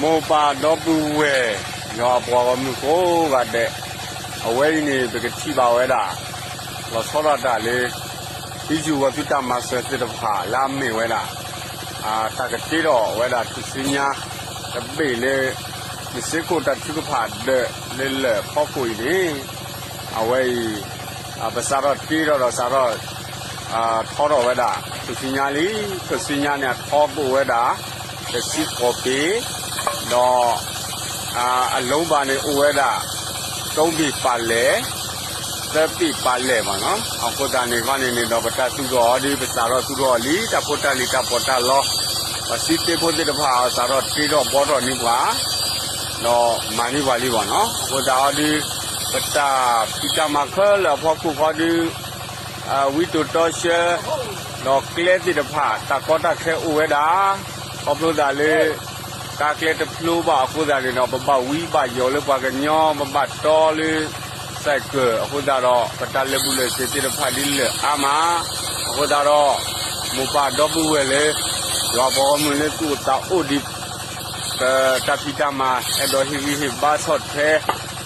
မိၢ်ပၢ်ဒီပုၢ်ဝဲၢ် ယွၤအပှၤဂီၢ်မုၢ်ကိးဂၤဒဲး, အဝဲအံၤန့ၣ် ပကထံၣ်ဘၣ်ဝဲဒၣ် လီၤဆီဒၣ်တၢ်လၢ သုယူၢ်ဂီၤသုတၢ်မၤစၢၤသ့ၣ်တဖၣ်လၢအမ့ၢ်ဝဲဒၣ် တၢ်ကတ့ထီၣ်ဝဲဒၣ်ထူၣ်စုညါ တဘ့ၣ်လၢ မုၢ်စ့ၢ်ခိၣ်တၢ်ထုကဖၣ်ဒၢးလၢလၢၢ်အဖီခိၣ်အံၤန့ၣ် အဝဲအံၤ ပစးထီၣ်တ့ထီၣ်ဒီးစးထီၣ် ထီထီၣ်ဝဲဒၣ် ထူၣ်စုညါလံ. ထူၣ်စုညါန့ၣ် အထီကအိၣ်ဝဲဒၣ် တဆံဃိးပ့ၤ, ဒီး အလိဘၣ်န့ၣ်အိၣ်ဝဲဒၣ် သုံးပေပာ်လဲၢ်, သၢပေပာ်လဲၢ်မ့ၢ်နီၤ. အဃိသတးန့ၣ်ခီန့ၣ်န့ၣ်ဒီး ပတၢ်သူၣ်ထီၣ်အီၤဒ် ပစးထီၣ်သူၣ်ထီၣ်အီၤလံ တၢ်ဖိတၢ်လံၤတၢ်ပီးတၢ်လီ, ပှၤစုသ့ဖိသ့ၣ်တဖၣ်အစးထီၣ်တ့ထီၣ်ဘှီထီၣ်န့ၢ်ပှၤ ဒီးမၤန့ၢ်ပှၤလံမ့ၢ်နီၤ. အဃိသတးအီၤဒ် ပတၢ်ဖံးတၢ်မၤခဲလၢာ်အဖီခိၣ်ဃီဒ် ဝံတိာ်တီဆှၢ ဒီးကျဲသ့ၣ်တဖၣ် တၢ်ကီတၢ်ခဲအိၣ်ဝဲဒၣ်, ခီဖျိသးလၢ ကါကျဲတဖျိဘၣ်အဃိသတးန့ၣ်ဒီး ပဘၣ်ဝံဘၣ်ယိးလၢပှၤကညီ ပဘၣ်တီလၢ စဲးကၢၢ် အဃိသတးဒီး ပတၢ်လၢာ်ဘူၣ်လၢာ်စ့ၤသ့ၣ်တဖၣ်ဒ်လၢာ်အါမး, အဃိသတးဒီး မိၢ်ပၢ်ဒီပုၢ်ဝဲၢ်လၢ ယွၤပှၤဂီၢ်မုၢ်လၢသူၣ်အိၣ်သးအိၣ်ဒံး ပတၢ်ဖံးတၢ်မၤ အဲၣ်ဒိးဟ့ၣ်ဂံၢ်ဟ့ၣ်ဘါဆီၣ်ထွဲ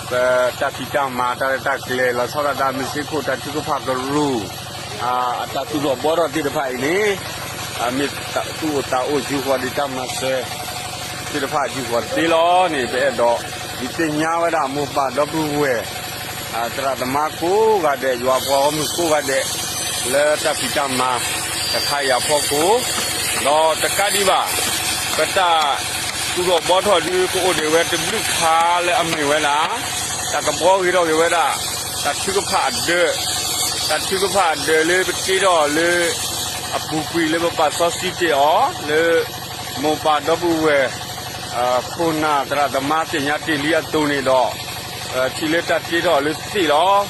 ပတၢ်ဖံးတၢ်မၤတၢ်ရဲၣ်တၢ်ကျဲၤ လီၤဆီဒၣ်တၢ်မုၢ်စ့ၢ်ခိၣ်တၢ်ထုကဖၣ်ကရူၢ် အတၢ်သူၣ်ထီၣ်ဘှီထီၣ်သ့ၣ်တဖၣ်အံၤန့ၣ် မ့ၢ်သူၣ်အိၣ်သးအိၣ်ယူၢ်ဃီၤဒံးတၢ်မၤစၢၤသ့ၣ်တဖၣ်ယူၢ်ဃီၤသ့လီၤန့ၣ် ပအဲၣ်ဒိးဒုးသ့ၣ်ညါဝဲဒၣ်မိၢ်ပၢ်ဒီပုၢ်ဝဲၢ် သရၣ်သမါကိးဂၤဒဲး ယွၤပှၤဂီၢ်မုၢ်ကိးဂၤဒဲး လၢတၢ်ဖံးတၢ်မၤတခါအံၤအဖီခိၣ်, ဒီးတကးဒံးဘၣ် ပတၢ်သူၣ်ထီၣ်ဘှီထီၣ်ဒုး ကအိၣ်ဒံးဝဲတဘျုးခါလၢအမ့ၢ်ဝဲဒၣ် တၢ်ကဘှီဂ့ၤထီၣ်က့ၤဝဲဒၣ် တၢ်ထုကဖၣ်အဒၢး, တၢ်ထုကဖၣ်အဒၢးလၢပတ့ထီၣ်လၢ အပူၤကွံာ်လၢပပာ်စီဆှံတ့ၢ်အီၤ လၢ မိၢ်ပၢ်ဒီပုၢ်ဝဲၢ် ခိၣ်နၢ်သရၣ်သမါသ့ၣ်ညါတ့ၢ်လံအသိးန့ၣ်ဒီး ထံၣ်လၢတၢ်တ့ထီၣ်လၢသ့ၣ်လီၤ. လီၤဆီဒၣ်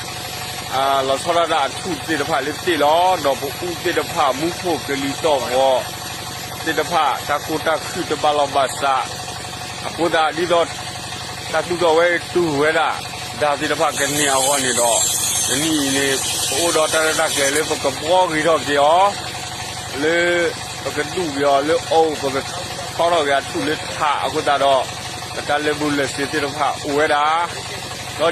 တၢ်အထူၣ်သ့ၣ်တဖၣ်လၢသ့ၣ်လီၤ. ဒီးပအူသ့ၣ်တဖၣ် မူခိၣ်ကလံၤသီၣ်ဂီၤသ့ၣ်တဖၣ် တၢ်ကိၢ်တၢ်ခုၣ်တဘၣ်လီၢ်ဘၣ်စး အဃိသတးဒ်သိး တၢ်သူၣ်ထီၣ်ဝဲတူၢ်ဝဲဒၣ် တၢ်သ့ၣ်တဖၣ်ကန့ၢ်အဂီၢ်န့ၣ်ဒီး တနံၤအံၤန့ၣ် ပအိၣ်ဒီးတၢ်ရဲၣ်တၢ်ကျဲၤလၢပကဘှီဂ့ၤထီၣ်က့ၤအီၤ လၢ ပကဒူၣ်က့ၤအီၤလၢအအိၣ် ပကထီထီၣ်က့ၤအထူၣ်လၢထးအဃိသတးဒီး ပတၢ်လၢာ်ဘူၣ်လၢာ်စ့ၤသ့ၣ်တဖၣ်အိၣ်ဝဲဒၣ်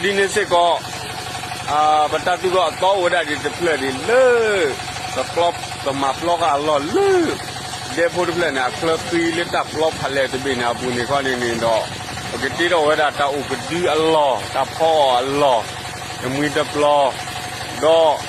ဒီးဒ်န့ၣ်စ့ၢ်ကီး ပတၢ်သူၣ်ထီၣ်အသီအိၣ်ဝဲဒၣ်ဒ်တဖျၢၣ်ဒ်လၢ ပမၤပျီဃာ်အလီၢ်လၢ ဒဲဖိတဖျၢၣ်န့ၣ် အချၢဃံလၢတၢ်ပျီဖးလဲၢ်တဘ့ၣ်န့ၣ်အပူၤန့ၣ်ခီန့ၣ်န့ၣ်ဒီး ပကတ့ထီၣ်ဝဲဒၣ်တၢ်အိၣ်ကဒုအလီၢ် တၢ်ဖီအီၣ်အလီၢ် တမှံတ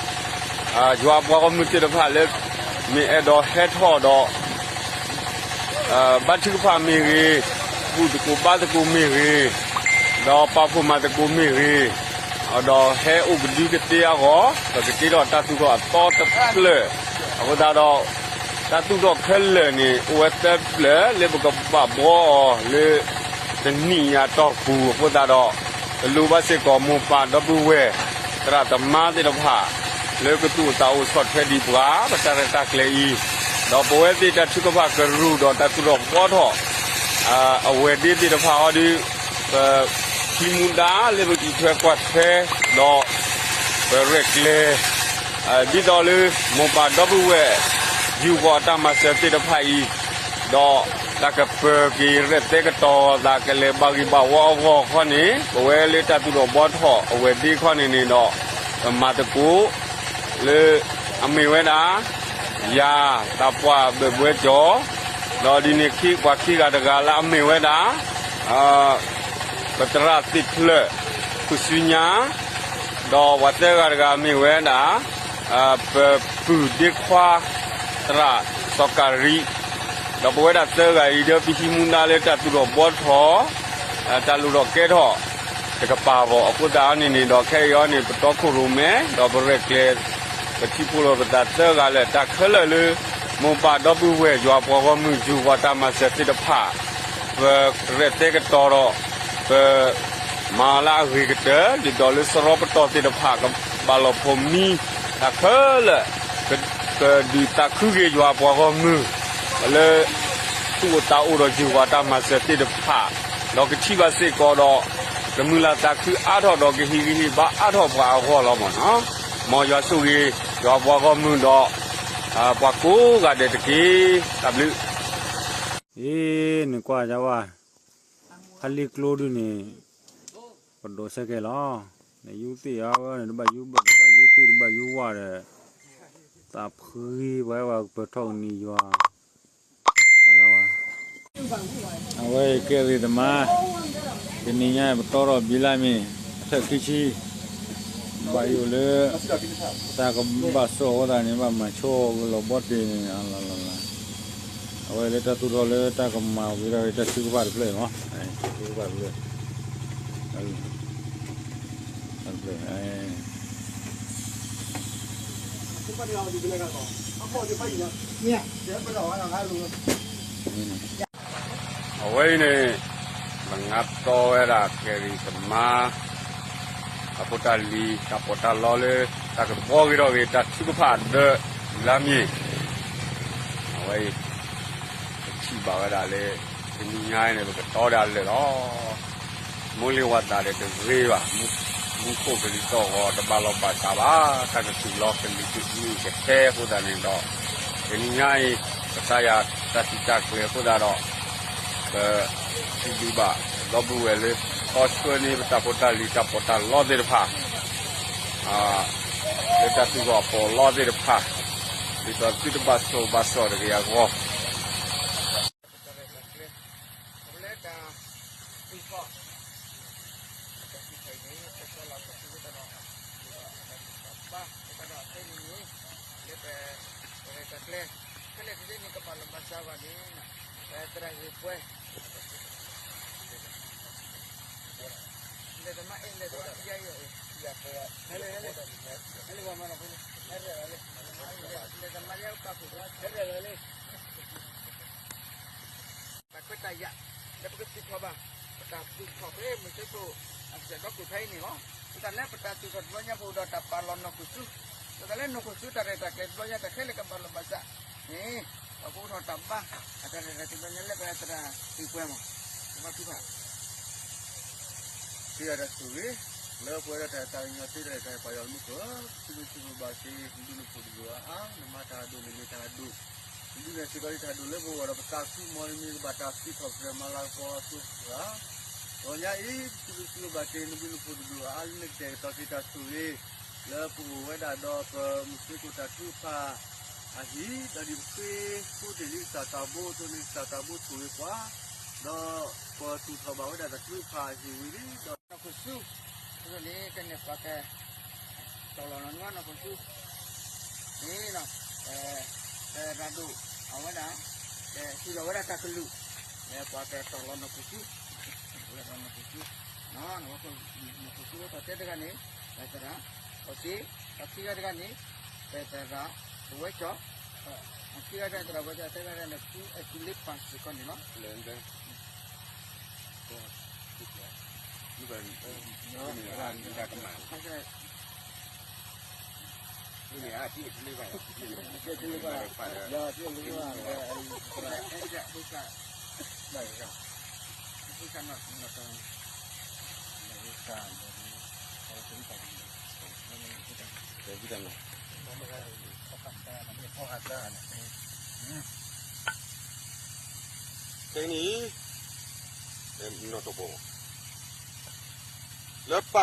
ပျီ ဒီး ယွၤပှၤဂီၢ်မုၢ်သ့ၣ်တဖၣ်လၢ မ့ၢ်အဲၣ်ဒိးဟဲထီၣ်ဒီး ဘါထုကဖၣ်မ့ၢ်ဂ့ၤ, ဘူၣ်သကိးဘါသကိးမ့ၢ်ဂ့ၤ, ဒီးပာ်ဖှိၣ်မၤသကိးမ့ၢ်ဂ့ၤ, ဒီးဟဲအိၣ်ကဒုကသ့အဂီၢ် ပကတ့ထီၣ်တၢ်သူၣ်ထီၣ်အသီတဖျၢၣ်, အဃိသတးဒီး တၢ်သူၣ်ထီၣ်ခဲလၢာ်န့ၣ် အိၣ်ဝဲသၢဖျၢၣ်လၢပကဘၣ်ဘှီအီၤလၢ တနံၣ်အံၤအတီၢ်ပူၤအဃိသတးဒီး ပလိၣ်ဘၣ်စ့ၢ်ကီးမိၢ်ပၢ်ဒီပုၢ်ဝဲၢ် သရၣ်သမါသ့ၣ်တဖၣ် လၢကသူၣ်အိၣ်သးအိၣ်ဆီၣ်ထွဲဒံးပှၤ ပတၢ်ရဲၣ်တၢ်ကျဲၤအံၤ, ဒီးပဝဲသ့ၣ်တၢ်ထုကဖၣ်ကရူၢ်ဒီးတၢ်သူၣ်ထီၣ်ဘှီထီၣ် အဝဲၢ်ဒ့သ့ၣ်တဖၣ်အီၤဒီး ပဟံးမူဒါလၢပအံးထွဲကွၢ်ထွဲ ဒီး ပရဲၣ်ကျဲၤ ဒ်သိးလၢ မိၢ်ပၢ်ဒီပုၢ်ဝဲၢ် ယူၢ်ဃီၤအတၢ်မၤစၢၤသ့ၣ်တဖၣ်အံၤ, ဒီးတၢ်ကပၢၤက့ၤရဲၣ်သဲကတီၤသးကလဲၤဘၣ်ဂ့ၢ်ဘၣ်ဝီအဂီၢ်ခီန့ၣ် ပဝဲလၢတၢ်သူၣ်ထီၣ်ဘှီထီၣ်အဝဲၢ်ဒ့ခီန့ၣ်န့ၣ်ဒီး ပမၤသကိး လၢ အမ့ၢ်ဝဲဒၣ် ယၤ သးပှၢ်ဘၢၣ်ဘှဲကၠီၤ, ဒီးဒ်န့ၣ်ခံပှၤခံဂၤတဂၤလၢအမ့ၢ်ဝဲဒၣ် ပသရၣ်သ့ၣ်ဖျၢၣ် ထူၣ်စုညါ, ဒီးပှၤသၢဂၤတဂၤမ့ၢ်ဝဲဒၣ် ပပုၢ်ဒ့ခွါ သရၣ်စီၤကၤရံ, ဒီးပဝဲဒၣ်သၢဂၤအံၤဒီး ပဟံးမူဒါလၢတၢ်သူၣ်ထီၣ်ဘှီထီၣ် တၢ်လိၣ်ထီၣ်ကဲထီၣ် တကပၤဘၣ် အဃိသတးန့ၣ်န့ၣ်ဒီး ခဲအံၤအီၤန့ၣ် ပတီခိၣ်ရိၣ်မဲ ဒီးပရဲၣ်ကျဲၤ ပထံၣ်ဖိလီၤပသးသၢဂၤလၢာ် တၢ်ခဲလၢာ်လၢ မိၢ်ပၢ်ဒီပုၢ်ဝဲၢ် ယွၤပှၤဂီၢ်မုၢ် ယူၢ်ပှၤတၢ်မၤစၢၤသ့ၣ်တဖၣ် ပရဲၣ်သဲကတီၤဒီး ပ မၤလၢအဂ့ၤကတၢၢ် ဒ်သိးလၢစရီပတီၢ်သ့ၣ်တဖၣ် ကဘၣ်လီၤဖိးမံ တၢ်ခဲလၢာ် ကဒုးသးခုက့ၤယွၤပှၤဂီၢ်မုၢ် လၢ သူၣ်အိၣ်သးအိၣ်ဒီးယူၢ်ပှၤတၢ်မၤစၢၤသ့ၣ်တဖၣ် ဒီးကထံၣ်ဘၣ်စ့ၢ်ကီးဒီး ကမုာ်လၤသးခုအါထီၣ်ဒီး ကဟ့ၣ်ဂံၢ်ဟ့ၣ်ဘါအါထီၣ်ပှၤအဂီၢ်လီၤမ့ၢ်နီၤ. မ်ယွၤဆိၣ်ဂ့ၤ ယွၤပှၤဂီၢ်မုၢ်ဒီး ပှၤကိးဂၤဒဲးတက့ၢ်. တၢ်ဘျုး အ့ နကွၢ်ယဝဲ ဟးလ့ကျိဒုန့ၣ် ပဒိးဆဲကဲလီၤ. နယူသ့ၣ်အဝဲန့ၣ် တဘၣ်ယူဘၣ် တဘၣ်ယူသ့ၣ် တဘၣ်ယူဝၣ်ဒီး သးဖှံပှၤဝဲ ပထီၣ်ကနံၤယွၤ ဝဲဒၣ်ဝဲ အဝဲအံၤကဲဂ့ၤသမါ, တနံၤညါအံၤ ပတီထီၣ်ဘံလါမ့ၤ အထၢၣ်ခံဆံ, ဘၣ်ယိၣ်လၢ တၢ်ကဘၣ်စိာ်အဃိသတးန့ၣ် ဘၣ်မၤဆိကလီၤဘီတ့ၢ်န့ၣ် အလီၢ်လီၢ်လၢ်, အဝဲလၢတၢ်သူၣ်ထီၣ်လၢတၢ်ကမၤဝံၤဒီး တၢ်ထုကဖၣ်တဖျၢၣ်မး, တၢ်ထုကဖၣ်တဖျၢၣ် တဖျၢၣ် အဝဲအံၤန့ၣ် ပငါတီဝဲဒၣ်ကဲရံၣ်သမါ တၢ်ဖိတၢ်လံၤ တၢ်ပီးတၢ်လီလၢ တၢ်ကဘှီက့ၤထီၣ်က့ၤ တၢ်ထုကဖၣ်ဒၢးလါမ့ၤ, အဝဲအံၤ ပထံၣ်ဘၣ်ဝဲဒၣ်လၢ တနံၤညါအံၤန့ၣ် ပကတီဒၣ်လၢာ်လီၤ. မိၢ်လ့ၤဝၤသးဒီးတဂ့ၤဘၣ်, မူခိၣ်ကလံၤသီၣ်ဂီၤတဘၣ်လီၤဘၣ်စးဘၣ်, တၢ်ကတုၤလီၤကလံၤကမံကဟဲအဃိသတးန့ၣ်ဒီး တနံၤညါအံၤ ကစၢ်ယွၤတၢ်စံးတၢ်ကတိၤအဃိသတးဒီး ပစံးဘျုးဘၣ် ဒီပုၢ်ဝဲၢ်လၢ ခီဆှၢန့ၢ်ပတၢ်ဖိတၢ်လံၤတၢ်ပီးတၢ်လီသ့ၣ်တဖၣ် လၢတၢ်သူၣ်ထီၣ်ပီးလီသ့ၣ်တဖၣ် ဒ်သိးသုတဘၣ်စိာ်ဘၣ်စိာ်တဂ့ၤအဂီၢ် တၢ်ခွဲးတၢ်ယာ် လၢပကသူၣ်ထီၣ်ဘၣ် ပတၢ်သူၣ်ထီၣ်ဖဲမုၢ်ဆ့ၣ်ခိၣ် အစဲးဒီခိၣ်ဖဲအံၤန့ၣ်လီၤ. အဃိသတးလၢပတၢ်သူၣ်ထီၣ်တဘျီညါပူၤဒီးတၢ်ပာ်လီၤနီၢ်ခိၣ်ဆူ အဃိသတးလၢနီၢ်ခိၣ်ဆူတၢ်ရဲၣ်တၢ်ကျဲၤတဘျီညါ တၢ်ခဲလၢာ်ကဘၣ်လီၤဘၣ်စးန့ၣ် ပှၤကအိၣ်ထီၣ်တၢ်ဘါ အတၢ်ရဲၣ်တၢ်ကျဲၤတဘျီညါလၢပသရၣ်သ့ၣ်ပှဲၤမး ပဘၣ်ထုကဖၣ် သုတၢ်ဆိၣ်ဂ့ၤ လၢပှဲၤဒီးတၢ် တၢ်ကညီၤသ့တၢ်ရဲၣ်တၢ်ပာ်ယွၤလၢမူခိၣ် သုတၢ်ဆိၣ်ဂ့ၤဘၣ်က့ၤ နဘျုးနဖှိၣ်တဒိၣ်အါအါ နမၤတၢ်အဒိၣ် နမ့ၢ်တၢ်အဒိၣ် နဒုးနဲၣ်စ့ၢ်ကီးလံတၢ်ဒိၣ်လၢပဂီၢ်ဒီး ပသးခုမီၤလၢမ့ၢ်ကဘၣ်တၢ်စံးထီၣ်ပတြၢၤမၤလၤကပီၤအသိး တဂီၤညါအံၤ ပစံးဘျုးစံးဖှိၣ်ဘၣ်က့ၤ နဘျုးနဖှိၣ်တဒိၣ်အါအါလၢနကတဲာ်ကတီၤက့ၤတၢ်ဆိၣ်ဂ့ၤ လၢပအိၣ်ဝဲဒၣ်ဒီးပမုၢ်ဆ့ၣ်ခိၣ်တၢ်ထုကဖၣ်အဟံၣ် ဒီးဒ်ပဃ့ဃိတ့ၢ်လံကစၢ်သးဘိအသိးန့ၣ် ကစၢ်သးဘိဆိၣ်ဂ့ၤပှၤ ဒီးပသူၣ်ထီၣ်ဘၣ်ဝဲဒၣ်တၢ်ထုကဖၣ်အဟံၣ်ဝံၤလံ ဒီးနီၢ်ခိၣ်ဆူ အဃိန့ၣ် ကဲန့ၣ်ပှၤက တီၢ်လီၤနီၢ်နီၢ်ခိၣ်ဆူ န့ၣ်လီၤ သရၣ်ဒိၣ် အဝဲဒၣ် ဟ့ၣ်လီၤဝဲဒၣ်တၢ်ကလုၢ် လၢပှၤကတီၢ်လီၤနီၢ်ခိၣ်ဆူ လၢနီၢ်ခိၣ်ဆူ နီၢ်ခိၣ်ဆူဝဲပှၤတဲတဂၤန့ၣ် သရၣ် အခံဂၤတဂၤန့ၣ် သရၣ် ပ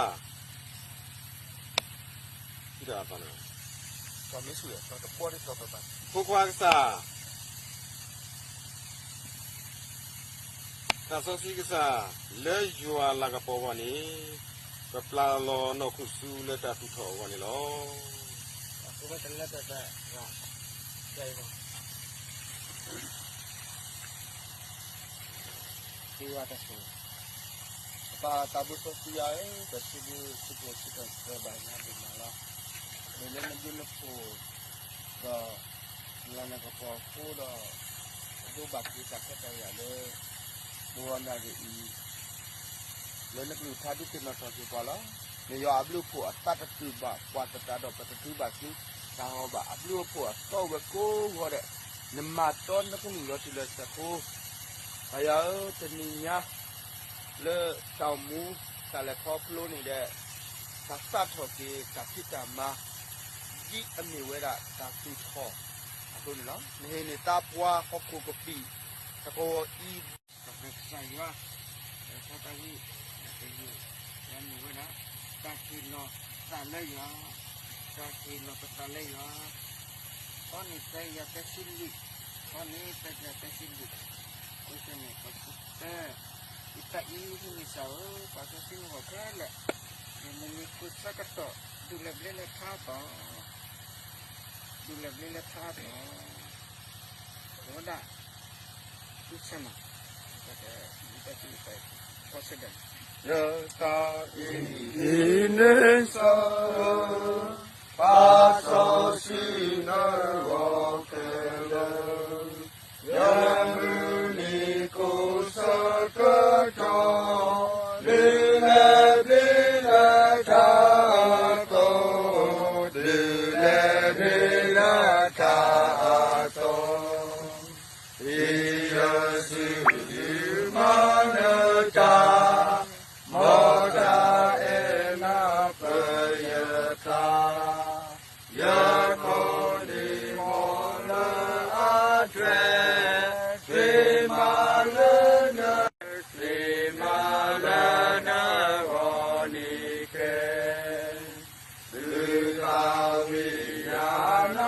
ဝဲကၠီ အခံဂၤတဂၤသရၣ်ဝဲကၠီ တဲတဂၤန့ၣ် ဖုအဲၣ်ကူလ့ပာ်စ့ၢ်ကီးန့ၣ်လီၤ ခဲကနံၣ်အံၤ နီၢ်တဘီ လၢပၢ်ကစၢ် ဖိခွါကစၢ် သးစီဆှံကစၢ် လၢယွၤလၤကပီၤအဂီၢ်န့ၣ် ပပျၢ်လီၤနီၢ်ခိၣ်ဆူလၢတၢ်သူၣ်ထီၣ်အဂီၢ်န့ၣ်လီၤ. သ့ဝဲတၢ်ဆိၣ်ဂ့ၤ ပပၢ်သးဘိစီဆှံယွၤဧၢ, ပစံးဘျုးစံးဖှိၣ်စံးထီၣ်ပတြၢၤဘၣ်ယွၤဒိၣ်မးလီၤ. မ့ၢ်လၢနဘျုးနဖှိၣ်ဒီး နလၤနကပီၤအဃိဒီး ပဒိးဘၣ်က့ၤတၢ်ခွဲးတၢ်ယာ်လၢ ပဝဲနၣ်ရံၣ်အံၤ လၢနကလုၢ်ကထါဒုးသ့ၣ်နီၣ်ထီၣ်က့ၤပှၤလီၤ. နယွၤအဘျုးအဖှိၣ်အသးတတုၤဘၣ်ပှၤသတးဒီး ပတတုၤဘၣ်က့ၤတၢ်ဂီၤဘၣ်. အဘျုးအဖှိၣ်အသီဝဲကိးဂီၤဒဲး, နမၤတီနကလုၢ်လီၤတံၢ်လီၤဆဲးဖိ ပၢ်ယွၤဧၢ, တနံၤညါ လၢတၢ်အိၣ်မူ တၢ်လဲၤခီဖျိန့ၣ်ဒီး တၢ်စးထီၣ်က့ၤတၢ်ဖံးတၢ်မၤ ဒ်အမ့ၢ်ဝဲဒၣ်တၢ်သူၣ်ထီၣ်အသိးန့ၣ်လီၤ. နဟ့ၣ်န့ၢ်သးပှၢ်ဟီၣ်ခိၣ်ကပံာ် တၢ်ကဝီၤအံၤ ကစၢ်ယွၤ တၢ်ဝံၣ်, တၢ်ကယုၢ်, ယမ့ၢ်ဝဲဒၣ် တၢ်ဟ့ၣ်လီၤသးလၢယွၤ, တၢ်ဟ့ၣ်လီၤပသးလၢယွၤ, ဖဲန့ၣ်သၢယၤသၢဆံလွံၢ်, ဖဲန့ၣ်သၢယၤသၢဆံလွံၢ်, အဃိသတးန့ၣ် ပကတၢၢ် ယတၢ်အံၤဟံးန့ၢ်စၢ်ဧၢ, ပှၤကစံမုၢ်ဂီၢ်ခဲလၢာ်, ယမုၢ်နံၤခိၣ်ဆၢကတီၢ် ဒုးလဲၤဘျ့လဲၤထါအသီၣ် ဒုးလဲၤဘျ့လဲၤထါအသီၣ်, အဝဲဒၣ် ဆူဆဲမး, ယတၢ်အံၤဟံးန့ၢ်စၢ်, ပာ်စီဆှံနဂီၢ်ခဲလၢာ်, ယမုၢ်နံၤခိၣ်ဆၢကတီၢ် ဒုးလဲၤဘျ့လဲၤထါအသီၣ်, ဒုးလဲၤဘျ့လဲၤထါအသီၣ်, ဒ်ယစုဒုးမၤနၢၤတၢ်, မ်တၢ်အဲၣ်နၢ်ပၢၢ်ယသး, ယခိၣ်ဒံးမီၢ်လၢအတြဲၤ, ဃ့မၤလၢန, ဃ့မၤလၢနဂီၢ်န့ၣ်ကဲ, သုးသးဝံၣ်ယၤနၤ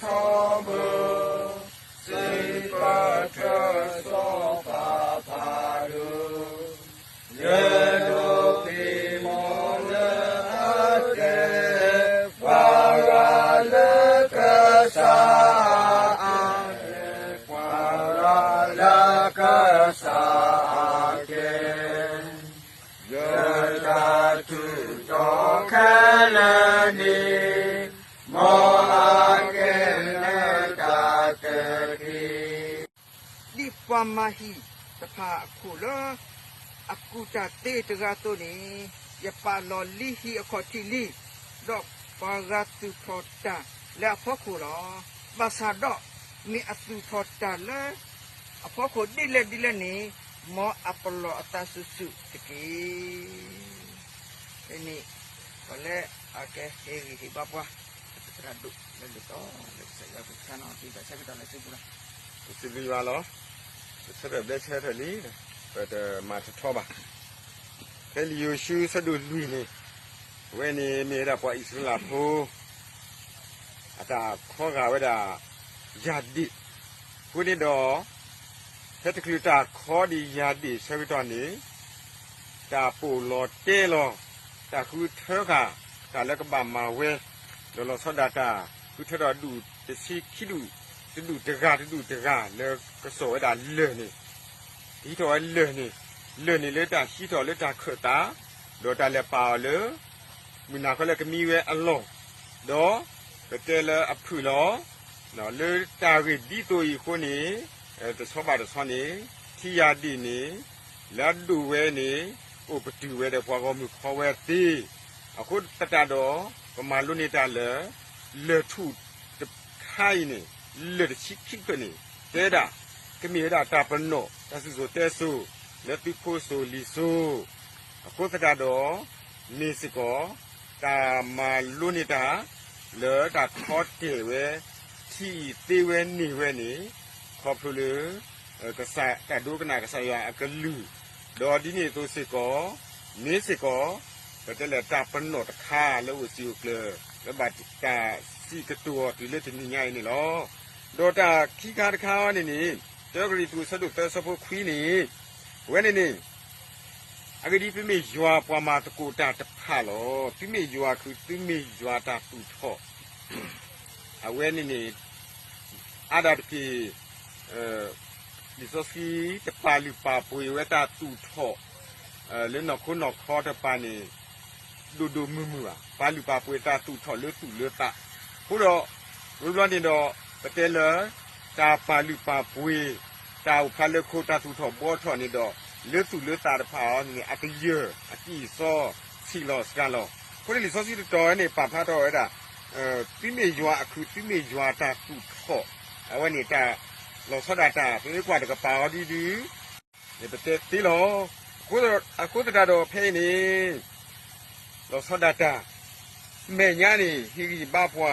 ထီဘိ, စံးပတြၢၤစီၤပၤဖးဒိၣ်, ယဒိးဃ့မီၢ်လၢအတြဲၤ, ပှၤဂၤလၢကစၢ်အကဲ, ပှၤဂၤလၢကစၢ်အကဲ, ယတၢ်ထူးတီၤခဲလၢာ်န့ၣ်, မ်အကဲနတၢ်တက့ၢ်. ဒ်ပှၤမၤဟံၣ်တဖၣ်အခိၣ်လၢ အကူၣ်တၢ်သ့တဂၤအသိးန့ၣ်, ယပာ်လီၤလံဟံၣ်အခီၣ်ထံးလံ, ဒီးပှၤဂၤသူၣ်ထီၣ်တၢ်လၢအဖီခိၣ်လီၤ. ဘၣ်ဆၣ်ဒီး မ့ၢ်အသူၣ်ထီၣ်တၢ်လၢအဖီခိၣ်ဒ်လဲၣ်ဒ်လဲၣ်န့ၣ်, မ်အပလီၢ်အသးစုာ်စုာ်တက့ၢ်. ဖဲန့ၣ် ပှၤလၢအကဟ့ၣ်ဂံၢ်ဟ့ၣ်ဘါပှၤ သရၣ်ဒိၣ်လၢလံာ်တီလၢကစၢ်ယွၤကခါနီၤ ဒ်တၢ်ဆၢကတီၢ်လၢစုပူၤလီၤ. ပစံးဘျုးယွၤလီၤ. ပဆၢထၢၣ်ဘျဲဆၢထၢၣ်လံ, ပတမၤထီထီဘၣ်. ဖဲလံာ်ယိၤၡူ ဆၢဒိၣ်လွံၢ်န့ၣ်, အဝဲန့ၣ်မ့ၢ်ဝဲဒၣ်ပှၤအံၣ်စရ့လးဖိ အတၢ်ခီဂာ်ဝဲဒၣ် ယၢ်ဒ့ၣ်, အဃိန့ၣ်ဒီး ဖဲတချုးတၢ်ခီဒံးယၢ်ဒ့ၣ်ဆၢကတီၢ်န့ၣ်, တၢ်ပိာ်လီၤတဲလီၤ တၢ်ဃုထၢဃာ် တၢ်လၢကဘၣ်မၤဝဲ, ဒီးလီၤဆီဒၣ်တၢ် ဃုထၢထီၣ်ဒူၣ်တဆံခံဒူၣ်, တဒူၣ်တဂၤတဒူၣ်တဂၤ လၢကစိာ်ဝဲဒၣ်လၢၢ်န့ၣ်, ဟံးထီၣ်ဝဲလၢၢ်န့ၣ်, လၢၢ်န့ၣ်လၢတၢ်ဟံးထီၣ်လၢတၢ်ခၢၣ်သး, ဒီးတၢ်လဲၤပာ်အီၤလၢ မုၢ်နၤခီလၢကမံဝဲအလီၢ်, ဒီးပတဲလၢအဖုၣ်လီၤ. လၢတၢ်ဂ့ၢ်ဒ်သိးအံၤအဃိန့ၣ်, တဆီဘၣ်တဆီန့ၣ်, ထံယၢ်ဒ့ၣ်န့ၣ် လၢအဒိၣ်ဝဲန့ၣ် အိၣ်ပတုာ်ဝဲဒီးပှၤဂီၢ်မုၢ်ခီဝဲသ့, အဃိသတးဒီး ပမၤလိန့ၢ်တၢ်လၢ လၢၢ်ထူၣ်တခါအံၤန့ၣ်, လၢၢ်တဆံခံဖျၢၣ်န့ၣ် တဲဒၣ် ကမ့ၢ်ဝဲဒၣ်တၢ်ပနီၣ် တၢ်စံၣ်စိၤတဲစိၤ လၢသုခိၣ်စိၤလံၤစိၤ, အဃိသတးဒီး မ့ၢ်စ့ၢ်ကီး တၢ်မၤလိန့ၢ်တၢ် လၢတၢ်ခီတဲာ်ဝဲ ထံအံၤသ့ဝဲန့ၢ်ဝဲန့ၣ်, ခီဖျိလၢ တၢ်ဒိကနၣ်ကစၢ်ယွၤအကလုၢ်, ဒီးဒ်န့ၣ်အသိးစ့ၢ်ကီး, မ့ၢ်စ့ၢ်ကီး ပတဲလၢတၢ်ပနီၣ်တခါလၢအိၣ်စ့ၢ်အိၣ်ကျၢၤ လၢဘၣ်တၢ်စံးကတိၤအီၤတုၤလၢတနံၤညါအံၤန့ၣ်လီၤ. ဒီးတၢ်ခံခါတခါန့ၣ်န့ၣ်, တၢကရံၣ်သူး အဆၢဒိၣ်သၢ အဆၢဖိခွံန့ၣ်, အဝဲန့ၣ်န့ၣ် အဂ့ၢ်ဒ်အံၤ, သုမ့ၢ်ယွၤပှၤမၤသကိးတၢ်တဖၣ်လီၤ. သုမ့ၢ်ယွၤခု, သုမ့ၢ်ယွၤတၢ်သူၣ်ထီၣ်, အဝဲန့ၣ်န့ၣ် အါဒၣ်တက့ၢ်, လံာ်စီဆှံတပာ်လုၢ်ပာ်ပှ့ၤဝဲတၢ်သူၣ်ထီၣ် လၢနီၢ်ခိနီၢ်ခီတပၤန့ၣ် ဒိၣ်ဒိၣ်မုၢ်မုၢ်ဘၣ်. ပာ်လုၢ်ပာ်ပှ့ၤတၢ်သူၣ်ထီၣ်လၢသူၣ်လၢသး, အဃိဒီး ဝံၤဘျီန့ၣ်ဒီး ပတဲလၢ တၢ်ပာ်လုၢ်ပာ်ပှ့ၤ တၢ်အိၣ်ဖျါလၢခိ တၢ်သူၣ်ထီၣ်ဘှီထီၣ်န့ၣ်ဒီး လၢသူၣ်လၢသးတဖၣ်အံၤန့ၣ် အကယၢၢ် အကံၢ်အစီ ဆံးလီၤစှၤလီၤ. အဃိန့ၣ် လံာ်စီဆှံတတီၤဝဲန့ၣ် ပာ်ဖျါထီၣ်ဝဲဒၣ် သုမ့ၢ်ယွၤအခု, သုမ့ၢ်ယွၤတၢ်သူၣ်ထီၣ်, အဝဲန့ၣ် တၢ်လီၤဆီဒၣ်တၢ် ပမ့ၢ်ကွၢ်တကပၤအီၤဒ်ဒု န့ၣ်ပတဲသ့လီၤ. အဃိသတးဒီးဖဲအံၤန့ၣ် လီၤဆီဒၣ်တၢ် မဲာ်ညါန့ၣ် ဟ့ၣ်ဂံၢ်ဘါပှၤ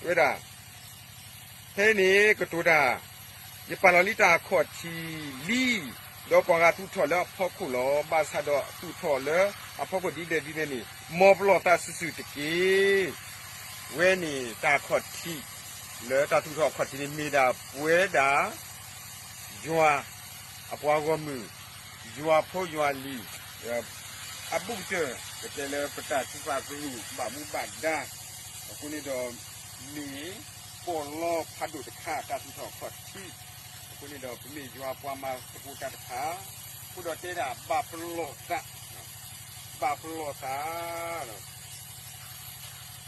ဝဲဒၣ် ဖဲအံၤန့ၣ် ကတိၤတၢ် ယပာ်လီၤလံတၢ်အခီၣ်ထံးလံ, ဒီးပှၤဂၤသူၣ်ထီၣ်လၢအဖီခိၣ်လီၤ. ဘၣ်ဆၣ်ဒီးသူၣ်ထီၣ်လၢအဖီခိၣ်ဒ်လဲၣ်ဒ်လဲၣ်န့ၣ် မ်ပလီၢ်သးစုာ်စုာ်တက့ၢ်. ဝဲန့ၣ်တၢ်ခီၣ်ထံး လၢတၢ်သူၣ်ထီၣ်အခီၣ်ထံးန့ၣ် မ့ၢ်ဒၣ်ပဝဲဒၣ် ယွၤအပှၤဂီၢ်မုၢ်, ယွၤဖိယွၤလံၤ အဘူးကတၢၢ် ပတဲလၢပတၢ်ထုကဖၣ်ကရူၢ်ဘၣ်မူဘၣ်ဒါ အဃိန့ၣ်ဒီး မ့ၢ်ပီၣ်လီဖးဒိၣ်တခါ တၢ်သူၣ်ထီၣ်အခီၣ်ထံး, အဃိန့ၣ်ဒီး ပမ့ၢ်ယွၤပှၤမၤသကိးတၢ်တခါ, အဃိဒီးတဲဒၣ်ဘၣ်ပလီၢ်သး, ဘၣ်ပလီၢ်သး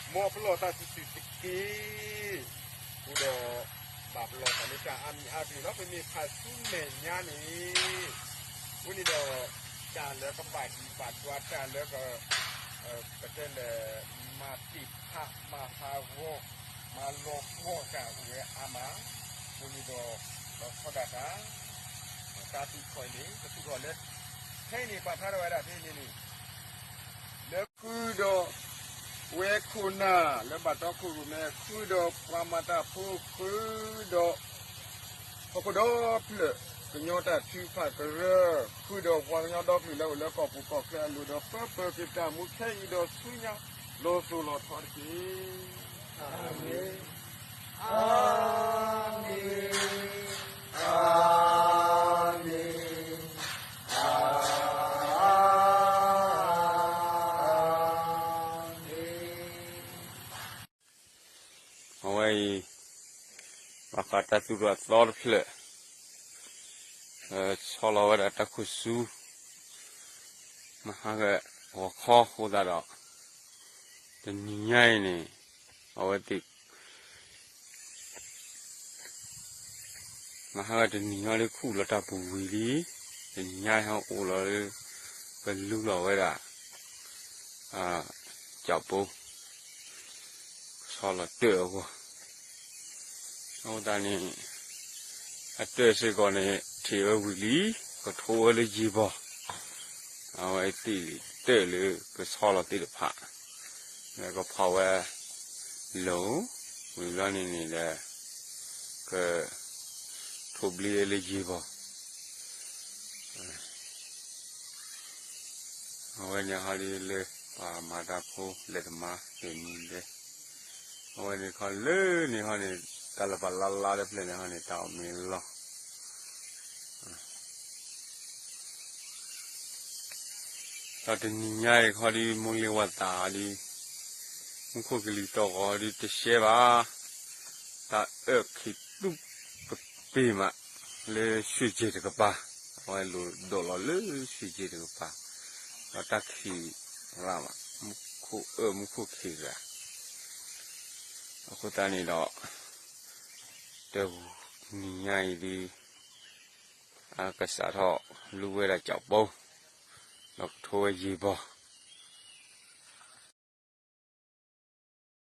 မ်ပလီၢ်သးစုာ်စုာ်တက့ၢ်. အဃိဒီး ဘၣ်ပလီၢ်သးလၢတၢ်အါမံၤအါကလုာ်လီၤ. ပမ့ၢ်ဖးဆူမဲာ်ညါန့ၣ် အဃိန့ၣ်ဒီး တၢ်လၢကဘၣ်ဒံးဘၣ်ဒွါ တၢ်လၢက ပတဲလဲၣ် မၤတ့ၢ်ဖး မၤဟးဂီၤ မၤလီၤပှီၢ်တၢ်အိၣ်ဝဲအါမး, အဃိန့ၣ်ဒီး လီၤဆီဒၣ်တၢ် တၢ်သူၣ်ထီၣ်အံၤန့ၣ် ကသူၣ်ထီၣ်လၢ ဖဲအံၤန့ၣ် ပာ်ဖျါထီၣ်ဝဲဒၣ်ဖဲအံၤန့ၣ်န့ၣ် လၢဃုာ်ဒီး ဝဲခိၣ်နၢ်လၢဘၣ်တီခိၣ်ရိၣ်မဲ ဃုာ်ဒီးပှၤမၤတၢ်ဖိ ဃုာ်ဒီး ဟီၣ်ခိၣ်ဒီဖျၢၣ် ကညီတၢ်ထုကဖၣ်ကရၢ, ဃုာ်ဒီးပှၤကညီဒီကလုာ်လၢအိၣ်လၢကီၢ်ပူၤကီၢ်ချၢအလိၤဒီး ပၢပၢၢ်က့ၤတၢ်မူခဲအံၤဒီးဆူညါ လီၤစိၤလီၤထီတက့ၢ်. အၤမ့ၣ်, အၤမ့ၣ်, အၤမ့ၣ်. အဝဲအံၤ ဘၣ်ဃးတၢ်သူၣ်ထီၣ်အသီတဖျၢၣ် ဆီလီၤဝဲဒၣ်တၢ်ခိၣ်ဆူ မဟါဂီၤအဂီၢ်ခီအဃိသတးဒီး တနံၤညါအံၤန့ၣ် အဝဲသ့ၣ် မဟါဂီၤတနံၤညါလၢခူၣ်လီၤတၢ်ပူၤဝံၤလံ, တနံၤညါဟဲအိၣ်လီၤလၢ ကလူလီၤဝဲဒၣ် ကၠီၣ်ပိ ကဆီလီၤတၢၢ်အဂီၢ်, အဃိသတးန့ၣ် အတၢၢ်စ့ၢ်ကီးန့ၣ် ထံၣ်ဝဲဝံၤလံ, ကထိဝဲလၢယံၤဘီ, အဝဲသ့ၣ်တၢၢ်လၢကဆီလီၤသ့ၣ်တဖၣ် ဒီးကဖီၣ်ဝဲလိၤ, ဝံၤဘျီန့ၣ်န့ၣ်ဒီး က ထိၣ်ဘျ့လၢယံၤဘီ, အဝဲန့ၣ်ဟီဒ်လၢ ပှၤမၤတၢ်ဖိလဲၤတမါသ့ၣ်မံၤလဲၤ, အဝဲန့ၣ်ခီလၢန့ၣ်ဟီန့ၣ် တၢ်လၢပှၤလါလါတဖျၢၣ်န့ၣ်ဟီန့ၣ် တၢ်အိၣ်မ့ၢ်လီၤ ဒီးတနံၤညါအံၤခီဒ်မိၢ်လ့ၤဝၤသးဒ် မူခိၣ်ကလံၤတီၢ်ဂီၤဒ်တရှဲဘၣ်, တၢ်အၢၣ်ခံးသူကပ့ၤမး လၢရွှ့ၣ်ကၠ့ၣ်တကပၤ, အဝဲလိၤဒိၣ်လီၤလၢရွှ့ၣ်ကၠ့ၣ်တကပၤ, ဒီးတၢ်ခံးရၣ်မး မူခိၣ်အၢၣ်မူခိၣ်ခံးရၣ်, အဃိသတးန့ၣ်ဒီး တနံၤညါအံၤဒ် အကစးထီၣ်လူဝဲဒၣ်ကၠီၣ်ပိ ဒီးကထိဝဲယံၤဘီ,